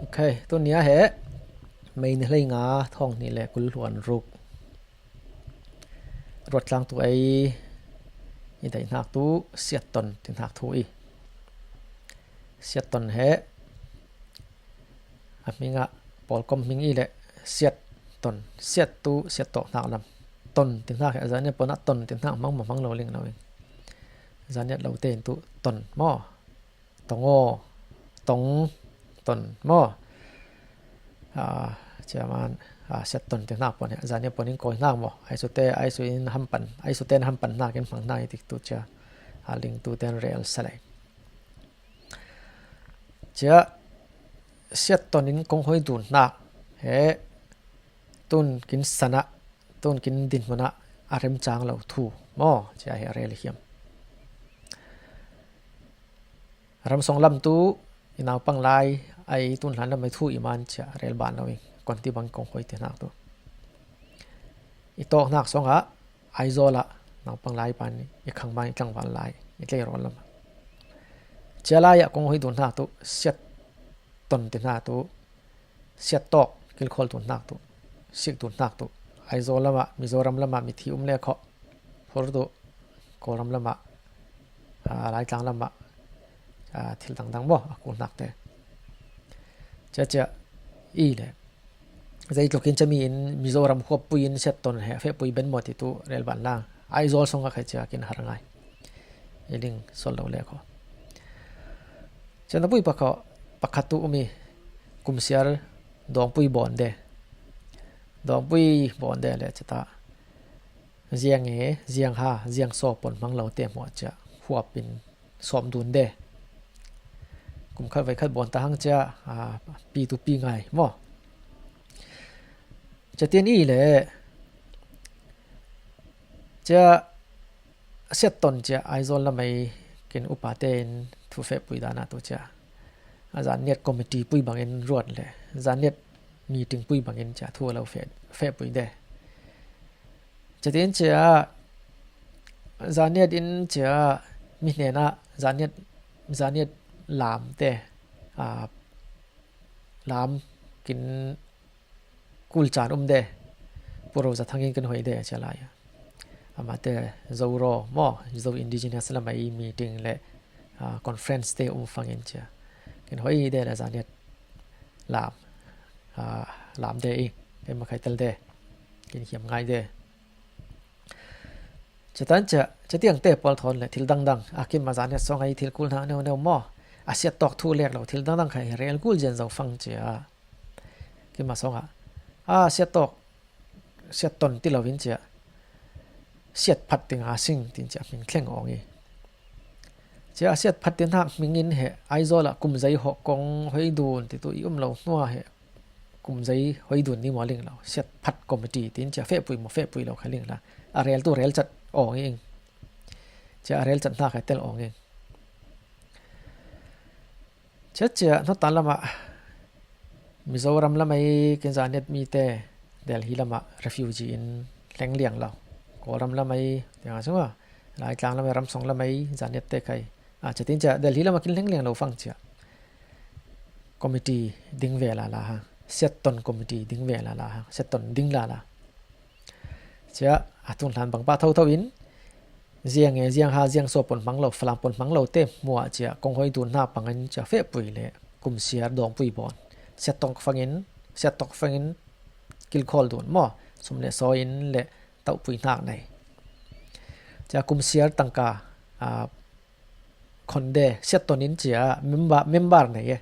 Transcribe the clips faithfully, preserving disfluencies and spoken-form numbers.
Ok, tuni a he May ni hleinga thawng hnih le kul hluan ruk ruat tlang tu ei i daihnak tu siat ton ti hnak thu i siat ton he a hmingah pawlkom hming i le siat ton, siat tu siat tawk hnak lam ton ti hnak he a zaniat pon ah ton ti hnak hmang maw hmang lo ling lo in zaniat lo tein tu ton maw? Tong aw, tong, ton maw? Cia man siat ton ti hnak pon he zaniat pon in kawi hnak maw? Ai sute, ai su in hampan, ai sute in hampan hnak in hmang hnak i tik tu cia a ling tu ten rel salai. Cia siat ton in kong hoi dun hnak he tun kin sanah, tun kin dinhmunah a remcang lo thu maw? Cia he a rel hiam? Ramsong lam tu i naupang lai ai tun hlan lam ai thu i man cia rel ban lo i kon ti bang kong hoi ti hnak tu i tawk hnak song ah Aizawl ah naupang lai pan i khang ban i tlangval lai i tleirawl lam cia lai ah kong hoi dun hnak tu siat ton ti hnak tu siat tawk kilkhawl dun hnak tu sik dun hnak tu Aizawl lamah Mizoram lamah mithi um le khawh phur tu Kawlram lamah Laitlang lamah thil dangdang maw a kul hnak te cia cia i le zeitlukin cami in Mizoram huappui in siat ton he a fehpui ben maw ti tu rel ban lang Aizawl song a khai cia kin har ngai i ling sol lo le khawh. Cia na pui pakhat tu um i kumsiar dawngpui bawn de dawngpui bawn de le cia ta ziang e ziang ha ziang saw pon hmang lo te hmuah cia huap in sawm dun de kum khat vai khat bawn ta hang cia pi tu pi ngai maw? Cia tin i le cia siat ton cia Aizawl lamai kin upa te in thu fehpui dan ah tu cia a zaniat committee pui bangin ruat le zaniat meeting pui bangin cia thu a lo fehpui de cia tin cia zaniat in cia mi hnenah zaniat zaniat lam te lam kin kul caan um de puro za thangin kan hoi de cia lai amate Zoro maw Zo indigenous lamai meeting le conference te um fangin cia kan hoi de le zaniat lam lam de i kan makhai tel de kan hiam ngai de. Cia tan cia cia tiang te pawl thawn le thil dangdang a kim a zaniat song ai thil kul hna neu neu maw a siat tawk thu lek lo thil dangdang khai rel kul zian zo fang cia kim a song ah a siat tawk siat ton ti lo in cia siat phat ti nga sing tin cia hming thleng awng i cia a siat phat ti hnak hming in he Aizawl ah kum zei hawh kong hoi dun ti tu i um lo hnua he kum zei hoi dun ni maw ling lo siat phat committee tin cia fehpui maw fehpui lo kha ling la a rel tu rel cat awng i ing cia a rel cat hna khai tel awng i cia cia hnawtan lamah Mizoram lamai kin zaniat mi te Delhi lamah refugee in hleng liang lo Kawlram lamai tiang a sung a Laitlang lamai Ramsong lamai zaniat te khai a cia tin cia Delhi lamah kin hleng liang lo fang cia committee ding ve lala ha siat ton committee ding ve lala ha siat ton ding lala cia a tun hlan bang pah thotho in ziang e ziang ha ziang saw pon hmang lo falam pon hmang lo te hmuah cia kong hoi dun hna pangin cia fehpui le kumsiar dawngpui bawn siat tawk fangin siat tawk fangin kilkhawl dun maw sum le saw in le tauhpui hnak nei cia kumsiar tangka khonde siat ton in cia member nei e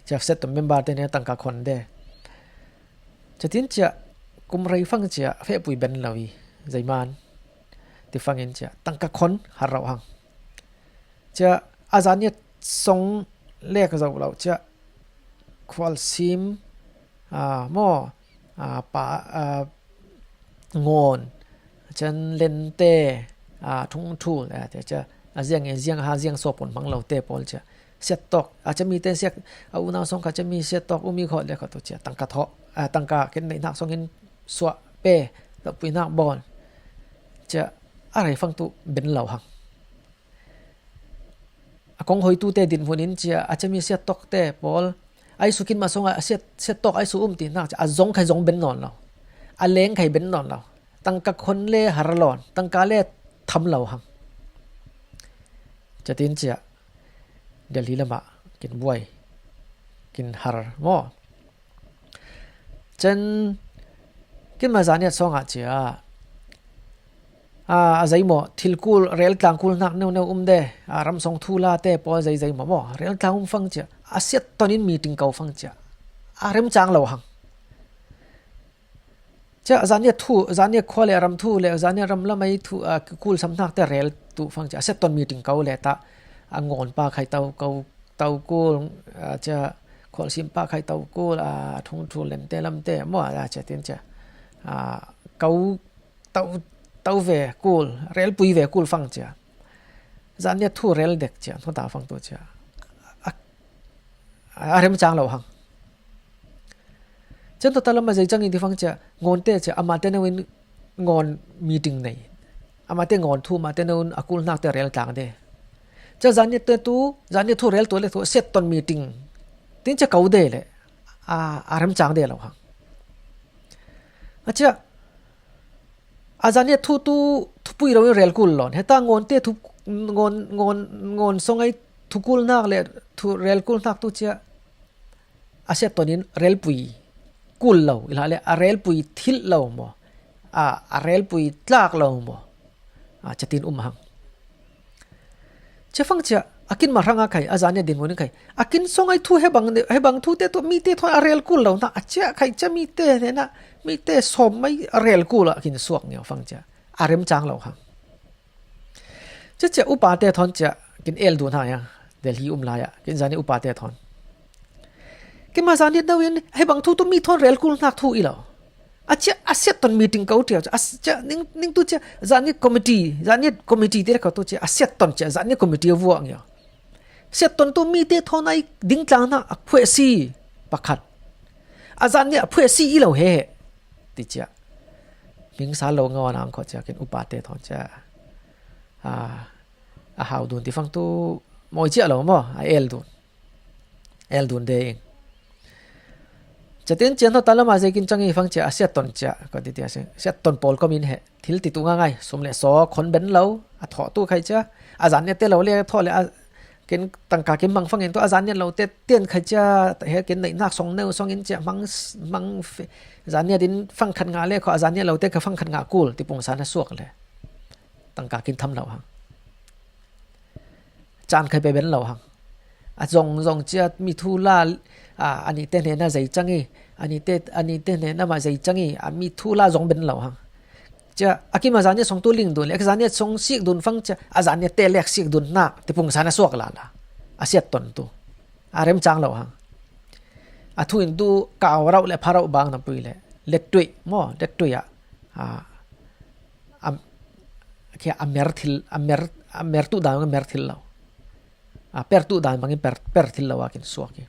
cia siat ton member te ne tangka khonde cia tin cia kum rei fang cia fehpui ben lo i zeiman ti fangin cia tangka khon har rauh hang cia a zaniat song lek zo lo cia khualsim maw pa ngawn can lente thungthul cia a ziang e ziang ha ziang saw pon hmang lo te pawl cia siat tawk a cami te siak a unau song kha cami siat tawk umi khawh le khawh tu cia tangka thawh tangka ken neih hnak song in suah pe tauhpui hnak bawn cia a rei fang tu ben lo hang a kong hoi tu te dinhmun in cia a cami siat tawk te pawl Ai su kin ma song a siat, siat tok ai su um ti nak a zong khai zong ben non lo. A leng khai ben non lo. Tangka khon le har lon, tangka le tham lo hang. Chatin chia Delhi lama kin buai, kin har mo. Chen kin ma zaniat song a chia a, a zei mo, thil kul, rel tlang kul nak neu neu um de, a ram song thu la te po zei zei mo mo, rel tlang um fang chia a siat ton in meeting kau fang chia a rem chang lo hang. Chia zaniat thu, zaniat khua le ram thu le zaniat ram lamai thu a kul sam nak te rel tu fang chia a siat ton meeting kau le ta a ngon pa khai tau kau tau kul, a chia khol sim pa khai tau kul, a thung thu len te lam te mo, a chia tin chia a kau tau, tau ve kul, rel pui ve kul fang chia. Zaniat thu rel dek chia, thu ta fang tu chia. A, a rem chang lo hang. Chen to ta lama zei chang in ti fang chia, ngon te chia, ama te neu in ngon meeting nei. Ama te ngon thu, ama te neu in a kul nak te rel tlang de. Chia zaniat te tu, zaniat thu rel tu le tu, siat ton meeting. Tin chia kau de le, a, a rem chang de lo hang. A chia, a zaniat thu tu, thupui lo in rel kul lon. Heta ngon te thu, ngon, ngon, ngon song ai thu kul nak le, thu rel kul nak tu chia. A siat ton in rel pui kul lo, ila le a rel pui thil lo mo. A, a rel pui tlak lo mo. A, chatin um hang. Chia fang chia, a kin ma rang a khai, a zaniat din mo ning khai. A kin song ai thu he bang, he bang thu te tu, mi te thon a rel kul lo na, a chia khai chia mi te ne na, mi te som mai a rel kul a kin suak ngiau fang chia. A rem chang lo hang. Chia chia upa te thon chia, kin el du na ya, Delhi um la ya, kin zaniat upa te thon. Kin ma zaniat nau in, he bang thu tu mi thon rel kul nak thu i lo. A chia, a siat ton meeting kau tia, a chia, ning, ning tu chia, zaniat committee, zaniat committee te kau tu chia, a siat ton chia, zaniat committee a vuak ngia. Siat ton tu mi te thon ai ding tlang na, a phuai si, pakhat. A zaniat a phuai si i lo he, ti chia. Ming sa lo nga wan ang ko chia, kin upa te thon chia. A, a hau dun ti fang tu, moi chia lo mo, a el dun. El dun de ing. Chatin chia no ta lama zei kin chang i fang chia, a siat ton chia, ko ti tia sing. Siat ton pol ko min he. Thil ti tu nga ngai, sum le so, khon ben lo, a tho tu khai chia. A zaniat te lo le, tho le, a, kin tangka kin mang fang in tu, a zaniat lo te, tien khai chia, he kin nei nak song neu, song in chia, mang, mang fe, zaniat din fang khat nga le, ko a zaniat lo te ka fang khat nga kul, ti pung sa na suak le. Tangka kin tham lo hang. Chan khai pe ben lo hang. A zong zong chia mi thu la, a, ani te ne na zei chang i, ani te, ani te ne na ma zei chang i, a mi thu la zong ben lo hang. Chia, a ki ma zaniat song tu ling dun, le zaniat song sik dun fang chia, a zaniat te lek sik dun na, ti pung sa na suak la la. A siat ton tu. A rem chang lo hang. A thu in tu kau rau le pha rau bang na pui le. Let tui, mo, let tui a. A, a, kia a mer thil, a mer, a mer tu dan a mer thil lo. A per tu dan bangin per, per thil lo a kin suak i.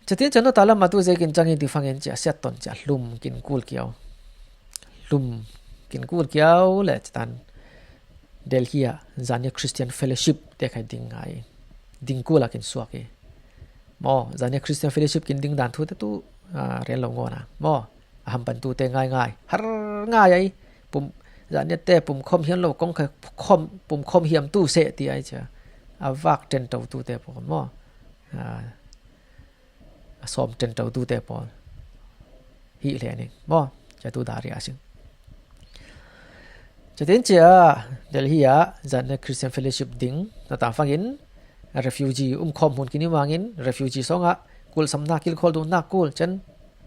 Chatin chan no ta lama tu zei kin chang in ti fang in chia siat ton chia hlum kin kul kiau. Hlum kin kul kiau le chatan Delhi a zaniat Christian Fellowship te khai ding ngai. Ding kul a kin suak i. Mo, zaniat Christian Fellowship kin ding dan thu te tu, a, rel lo ngon a. Mo, a ham pan tu te ngai ngai. Har ngai ai. Pum, zaniat te pum khom hiam lo kong khai khom, pum khom hiam tu se ti ai chia. A vak ten tau tu te pon mo. A, a som ten tau tu te pon. Hi le ning. Mo, chia tu dari a sing. Chatin chia Delhi a zaniat Christian Fellowship ding. Na ta fang in refugee um khom hun kini mangin refugee song a kul sam na kil khol du na kul chen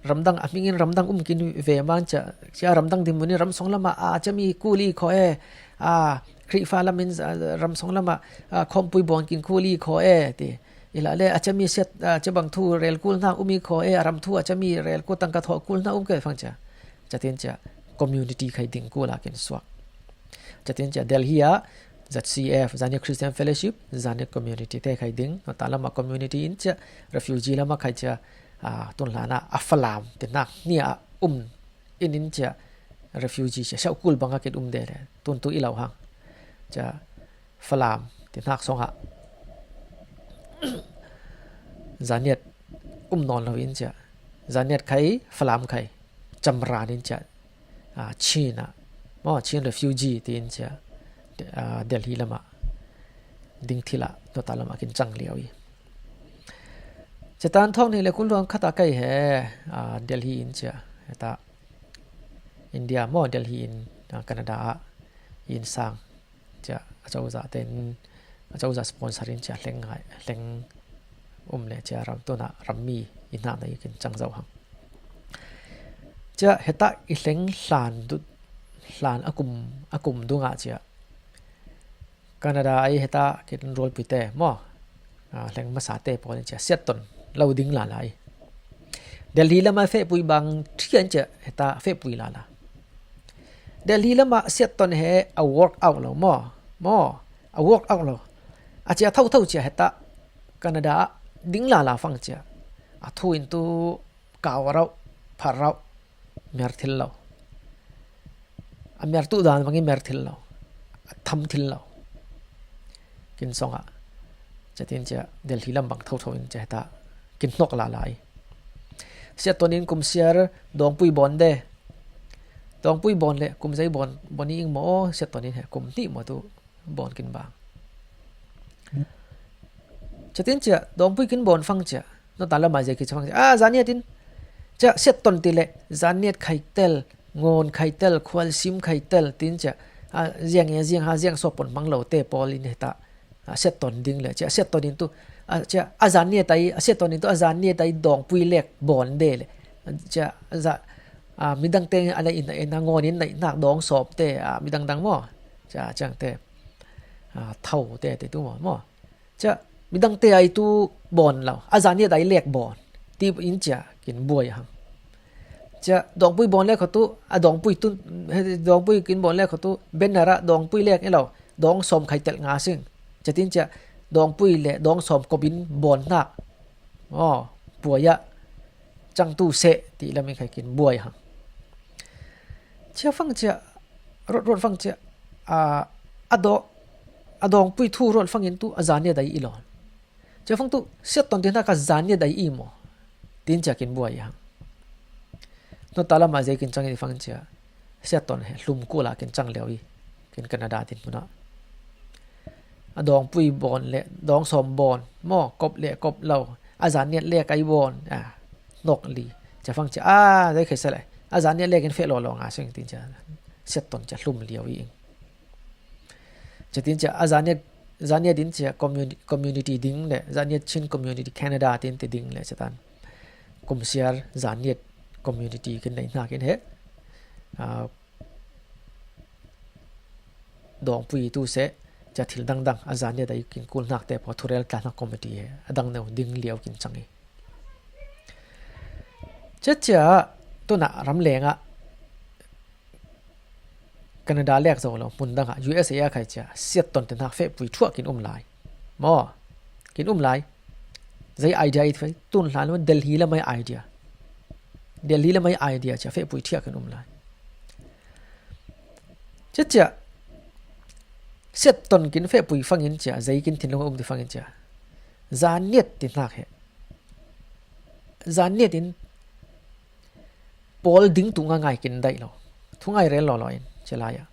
ramdang a hmingin ramdang um kin ve man chia, chia ramdang din munin ram song lama a chia mi kul i kho e, a Khrihfa lamin, a, ram song lama, a, khom pui bon kin kul i kho e ti. Ila le a chia mi siat, a, chia bang thu rel kul na um i kho e, a ram thu a chia mi rel kul tangka tho kul na um ke fang chia. Chatin chia community khai ding kul a kin suak. Chatin chia Delhi a Z C F, Zaniat Christian Fellowship, Zaniat Community te khai ding. No ta lama community in chia refugee lama khai chia, a, tun hlana a Falam te nak ni a um in in chia refugee chia sau kul bang a kin um de le. Tun tu i lo hang. Chia Falam ti nak song a. Zaniat um nawn lo in cia, Zaniat khai, Falam khai, Chamran in cia, a, Chin ah, maw, Chin refugee tiin cia, a, Delhi lamah ding thil ah, nota lamah kin cang liau i. Cia tan thawng ni le kul luang khat ah kai he, a, Delhi in cia, heta India maw, Delhi in, a, Canada ah in sang. Cia a cozah ten, a cozah sponsor in cia hleng ngai, hleng um le cia ram tuna rammi i hna na i kin cang zo hang. Cia heta i hleng hlan du, hlan a kum, a kum dungah cia Canada ai heta kin rualpui te maw, a, hleng masa te pawl in cia siatton lo ding lala i. Delhi lamah fehpui bang thian cia heta fehpui lala. Delhi lamah siatton he a work out lo maw, maw, a work out lo. A cia thotho cia heta Canada ah ding lala fang cia a thu in tu kau rauh, phar rauh, mer thil lo. A mer tu dan bangin mer thil lo. A tham thil lo. Kin song ah. Cia tin cia Delhi lam bang thotho in cia heta kin hnok lala i. Siatton in kum siar dawngpui bawn de. Dawngpui bawn le kum zei bawn, bawn i ing maw, siatton in he kum hnih maw tu bawn kin bang. Cia tin cia dawngpui kin bawn fang cia. Nota lamah zei ki fang cia. A, Zaniat in cia siatton ti le Zaniat khai tel, ngawn khai tel, khualsim khai tel tin cia. A, ziang e ziang ha ziang sawpon hmang lo te pawl in heta a, siatton ding le, cia siatton in tu, a, cia a Zaniat ai, a siatton in tu a Zaniat ai dawngpui lek bawn de le. Cia a za, a, midang te a na in, in a ngawn in na hnak dawng sawp te, a, midang dang maw. Cia ciang te, a, tho te, te tu maw, maw. Cia midang te ai tu bawn lo, a Zaniat ai lek bawn. Ti in cia kin buai hang. Cia dawngpui bawn lek kho tu, a dawngpui tu, dawngpui kin bawn lek kho tu, banner ah dawngpui lek e lo, dawng sawm khai telh nga sing. Cia tin cia dawngpui le dawng sawm kop in bawn hnak. Aw, buai ah cang tu seh ti lam in khai kin buai hang. Cia fang cia, ruat ruat fang cia, a, a daw, a dawngpui thu ruat fang in tu a Zaniat ai i lawn. Cia fang tu siatton ti hna kha Zaniat ai i maw? Tin cia kin buai i hang. Nota lamah zei kin cang i fang cia. Siatton he hlum kul ah kin cang lio i. Kin Canada tin hmun ah. A dawngpui bawn le dawng sawm bawn. Maw kop le kop lo. A Zaniat lek ai bawn. A, nok li. Cia fang cia. A, zei khai sa le. A Zaniat lek in feh law law nga sing tin cia. Siatton cia hlum lio i ing. Cia tin cia a Zaniat, Zaniat in cia communi-, community ding le Zaniat Chin community Canada tin ti ding le cia tan. Kum siar Zaniat community kin nei hnak in he. A, dawngpui tu seh, cia thil dangdang a Zaniat ai kin kul hnak te pawl thurel tla hnak committee he. A dang neu ding lio kin cang i. Cia cia tuna ramleng ah Canada lek zo lo, hmun dang ah U S A a khai cia, siatton te hnak fehpui thuah kin um lai. Maw, kin um lai. Zei idea i thei, tun hlan lo, Delhi lamai idea. Delhi lamai idea cia, fehpui thiah kin um lai. Cia cia, siatton kin fehpui fangin cia, zei kin thinlung um ti fangin cia. Zaniat ti hnak he. Zaniat in pawl ding tu nga ngai kin daih lo. Thungai rel lo lo in, cia lai ah.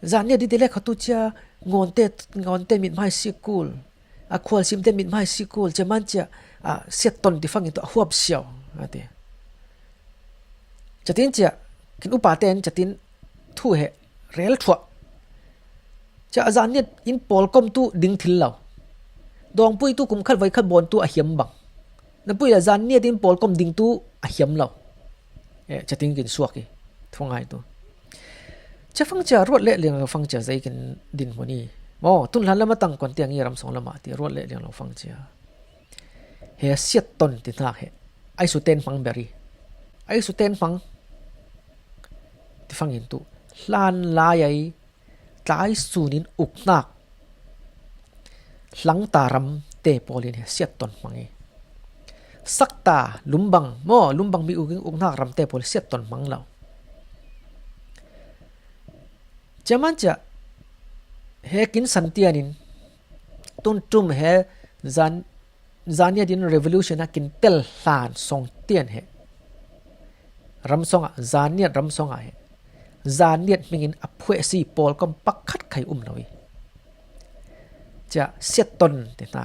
Zaniat di te le kha tu cia, ngonte, ngonte mit mai sikul. A khualsim te mit mai sikul, cia man cia, a siatton ti fangin tu a huap siau, a ti. Cia tin cia, kin upa ten, cia tin thu he, rel thuah. Cia a Zaniat in pawlkom tu ding thil lo. Dawngpui tu kum khat voi khat bawn tu a hiam bang. Na pui la Zaniat in pawlkom ding tu a hiam lo. Eh, cia tin kin suak i. Thungai tu. Cia fang cia ruat le liang lo fang cia zei kin din hmun i. Maw, tun hlan lam a tang kon tiang i ram sawng lam ah ti ruat le liang lo fang cia. He siatton ti hnak he. Ai su ten hmang ber i. Ai su ten hmang. Ti fangin tu. Hlan lai ai. Tlai sun in uk hnak. Hlangta ram te pawl in he siatton hmang i. Sakta lumbang, maw, lumbang mi uk in uk hnak ram te pawl siatton hmang lo. Cia man cia, he kin san tian in, tun tum he zan, Zaniat in revolution a kin tel hlan song tian he. Ramsong ah, Zaniat ramsong ah he. Zaniat hmingin a phuaisi pawlkom pakhat khai um lo hi. Cia Siatton ti hna.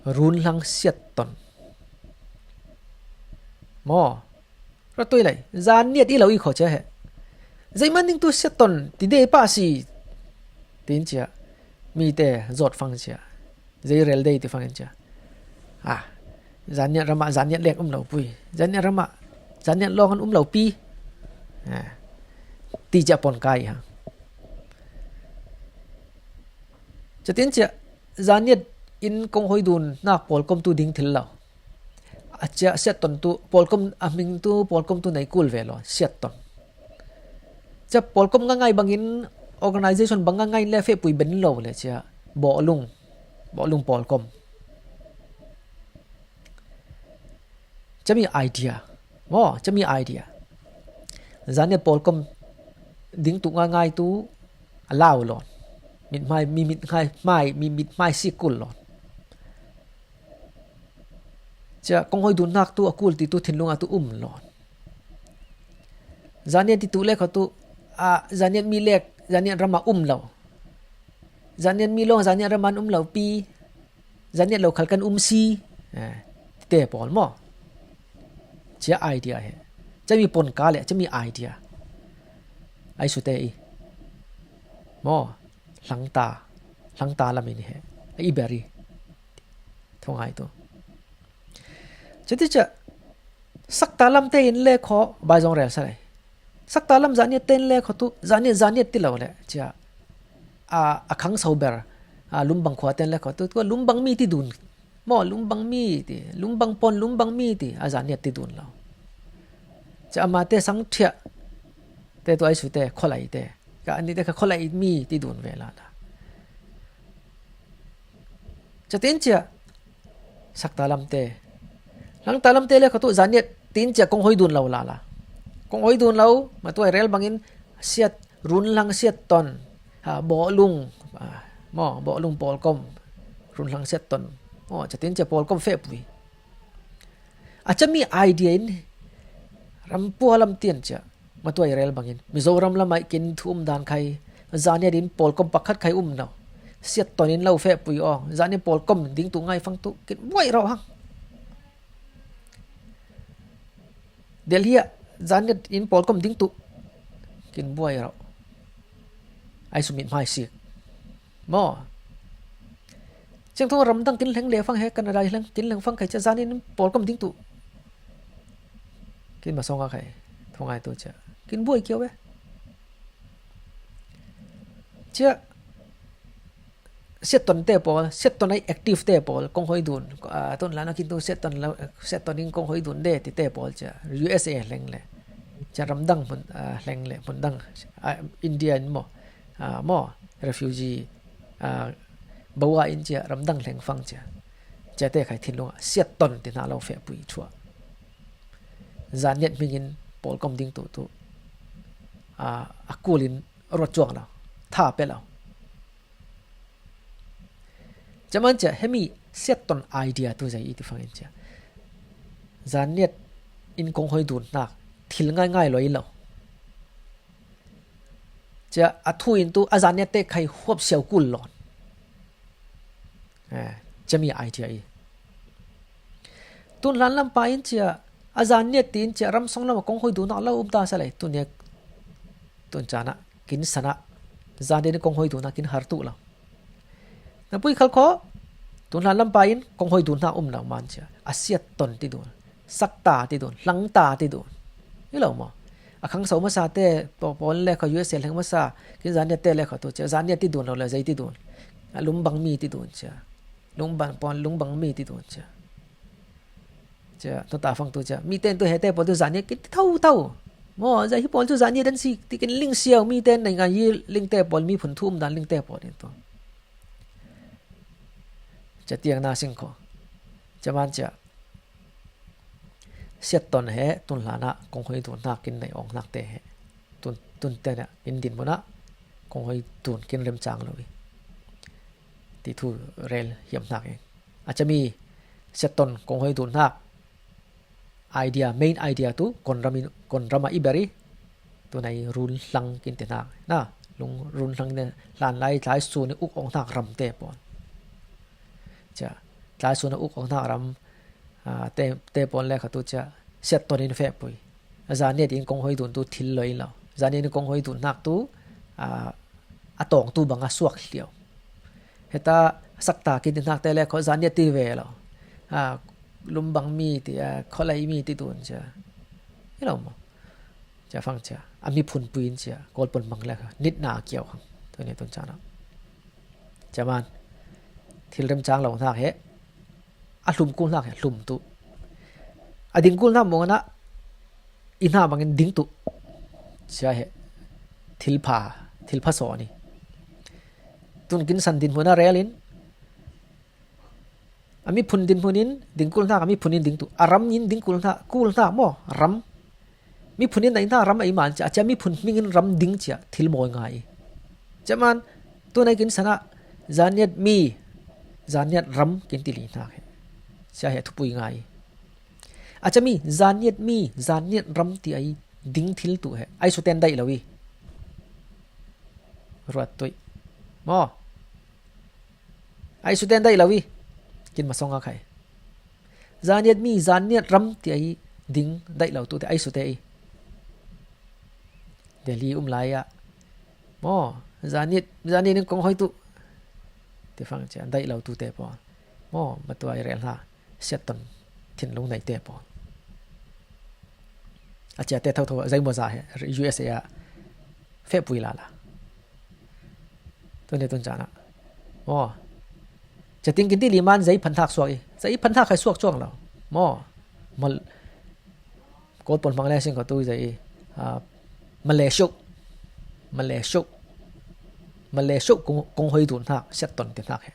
Runhlang Siatton. Maw. Ratui lai. Zaniat i lo i kho cia he. Zeiman ning tu Siatton ti dei pa si. Tin cia. Mi te zot fang cia. Zei rel dei ti fangin cia. Ah, Zaniat ramah Zaniat lek um lo pui. Zaniat ramah Zaniat lawng an um lo pi. Ah, ti cia pon kai ha. Cia tin cia Zaniat in kong hoi dun nak pawlkom tu ding thil lo. A cia Siatton tu pawlkom a hming tu pawlkom tu nei kul ve lo. Siatton. Cia pawlkom nga ngai bangin organization bang nga ngai le fehpui ben lo le cia bawlung. Bawlung pawlkom. Cami idea. Maw, cami idea. Zaniat pawlkom ding tu nga ngai tu a lau lawn. Mit hmai, mi mit ngai hmai, mi mit hmai si kul lawn. Cia kong hoi dun nak tu a kul ti tu thinlung a tu um lawn. Zaniat ti tu le kho tu a Zaniat mi lek Zaniat ramah um lo. Zaniat mi lawng Zaniat ramah an um lo pi. Zaniat lo khal kan um si. Eh, te pawl maw. Cia idea he. Cami pon ka le cami idea. Ai su te i. Maw. Hlangta. Hlangta lamin he. I beri. Thungai tu. Cia ti cia. Sakta lam te in le kho bai zong rel sa lai. Sakta lam Zaniat te in le kho tu Zaniat Zaniat ti lo le cia. A, a khang so ber. A, lumbang khua te in le kho tu tua lumbang mi ti dun. Maw lumbang mi ti, lumbang pon lumbang mi ti a Zaniat ti dun lo. Cia ama te sang thiah. Te tu ai su te kholai te. Ka ani te kha kholai mi ti dun ve la la. Cia tin cia. Sakta lam te. Hlangta lam te le kho tu Zaniat tin cia kong hoi dun lo la la. Kong hoi dun lo, ma tuai rel bangin Siat, Runhlang Siatton. Ha, bawlung. Ah, maw, bawlung pawlkom. Runhlang Siatton. Maw, cia tin cia pawlkom fehpui. A cami idea in rampua lam tian cia. Ma tuai rel bangin. Mizoram lamah kin thu um dan khai. Zaniat in pawlkom pakhat khai um no. Siatton in lo fehpui aw. Zaniat pawlkom ding tu ngai fang tu. Kin buai rau hang. Delhi ah Zaniat in pawlkom ding tu. Kin buai rau. Ai sumit hmai sik. Maw. Ciang thong ramdang kin hleng le fang he Canada hleng kin hleng fang khai cia Zaniat in pawlkom ding tu. Kin ma song a khai. Thong ai tu cia. Kin buai kiau ve. Cia. Siatton te pawl, Siatton ai active te pawl, kong hoi dun. A, tun lana kin tu Siatton lo, Siatton in kong hoi dun de ti te pawl cia. U S A hleng le. Cia ramdang mun, a, hleng le, mun dang. A, India in maw. A, maw, refugee. A, bawa in cia ramdang hleng fang cia. Cia te khai thinlung a, Siatton ti hna lo fehpui thua. Zaniat hmingin pawlkom ding tu tu. A, a kulin ruat cuang lo. Tha pe lo. Caman cia hemi Siatton idea tu zai i ti fangin cia. Zaniat in kong hoi dun hnak thil ngai ngai lo i lo. Cia a thu in tu a Zaniat te khai huap siau kul lawn. Eh, cami idea i. Tun hlan lampa in cia a Zaniat ti in cia ramsong lam a kong hoi dun hnak lo um ta sa lai. Tun nia tun cana kin sana Zaniat in kong hoi dun hnak kin har tu lo. Na pui khal kho. Tun hlan lampa in kong hoi dun hna um lo man cia. A Siatton ti dun. Sakta ti dun. Hlangta ti dun. I lo maw. A khang so masa te pawl le kho U S A hleng masa. Kin Zaniat te le kho tu cia. Zaniat ti dun lo le zei ti dun. A lumbang mi ti dun cia. Lumbang pawl lumbang mi ti dun cia. Cia, tu ta fang tu cia. Mi ten tu he te pawl tu Zaniat kin tho tho. Maw, zai hi pawl tu Zaniat dan si ti kin ling siau mi ten nai ngai hi ling te pawl mi phun thum dan ling te pawl in tu. Cia tiang na sing kho. Cia man cia. Siatton he tun hlan ah kong hoi dun hnak kin nei ong hnak te he. Tun, tun te na in din mun ah kong hoi dun kin rem cang lo i. ti thu rel hiam hnak i. A cami siatton kong hoi dun hnak idea, main idea tu kon ram in, kon ram a i beri. Tu nai run hlang kin ti hnak na, lung run hlang ne hlan lai tlai sun i uk ong hnak ram te pon. Cia tlai sun a uk ong hnak ram, a, te, te pon le kha tu cia siatton in feh pui. A zaniat in kong hoi dun tu thil loi lo. Zaniat in kong hoi dun hnak tu, a, a tawng tu bang a suak hliau. Heta sakta kin ti hnak te le kho zaniat ti ve lo. A, lum bang mi ti, a, kholai mi ti dun cia. Hi lo mo. Cia fang cia. A mi phun pui in cia. Kawl pon mang le kha. Nit na kiau hang. Tu ni tun cia na. Cia man. Thil rem cang lo hnak he. A hlum kul hnak he. Hlum tu. A ding kul hnak mong na. I hna bangin ding tu. Cia he. Thil pha. Thil pha saw ni. Tun kin san din hmun a rel in. A mi phun din hmun in ding kul hnak, a mi phun in ding tu. A ram in ding kul hnak, kul hnak maw, ram. Mi phun in na in hnak ram a i man cia, cia mi phun hming in ram ding cia, thil mawi ngai i. Cia man, tu nai kin sana, zaniat mi, zaniat ram kin ti li hnak he. Cia he thupui ngai i. A cia mi, zaniat mi, zaniat ram ti a i ding thil tu he. Ai su ten daih lo i. Ruat tuih. Maw. Ai su ten daih lo i. Kin masong a khai. Zaniat mi, zaniat ram ti a i ding daih lo tu te ai su te i. Delhi um lai a. Maw, zaniat, zaniat in kong hoi tu. Ti fang cia, daih lo tu te pon. Maw, matuai rel hna. Siatton thinlung nei te pon. A cia te thotho, zei maw za he, U S A a feh pui la la. Tu ni tun cia na. Maw. Cia ting kin ti li man zei phan hnak suak i. Zei phan hnak khai suak cuang lo. Maw. Mal, Kawl pon hmang le sing ko tu zei i. A, Malaysia. Malaysia. Malaysia kong, kong hoi dun hnak, siatton ti hnak he.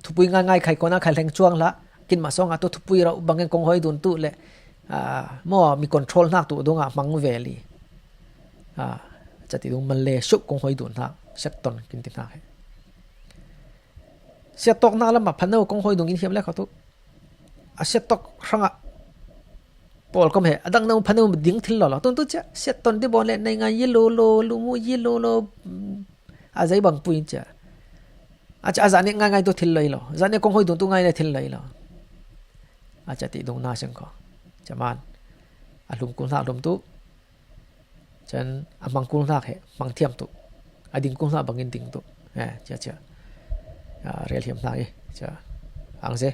Thupui ngai ngai khai kona khai hleng cuang hlah. Kin masong a tu thupui rauh bangin kong hoi dun tu le, a, maw mi control hnak tu dong a hmang ve li. A, cia ti dong Malaysia kong hoi dun hnak, siatton kin ti hnak he. Siattawk hnak lam a phano kong hoi dun in hiam le kha tu. A siattok hrang a pawl kom he, a dang no phano ding thil lo lo. Tun tu cia, siatton ti bon le, nei ngai ye lo lo, lu mu ye lo lo, mm, a zei bang pui cia. A cia, a zaniat ngai ngai tu thil loi lo. Zaniat kong hoi dun tu ngai le thil loi lo. A cia ti dung na seng ko. Cia man. A hlum kul hnak hlum tu. Cia a hmang kul hnak he, hmang thiam tu. A ding kul hnak bangin ding tu. Eh, cia, cia. A, rel hiam hnak i. Cia. Ang se.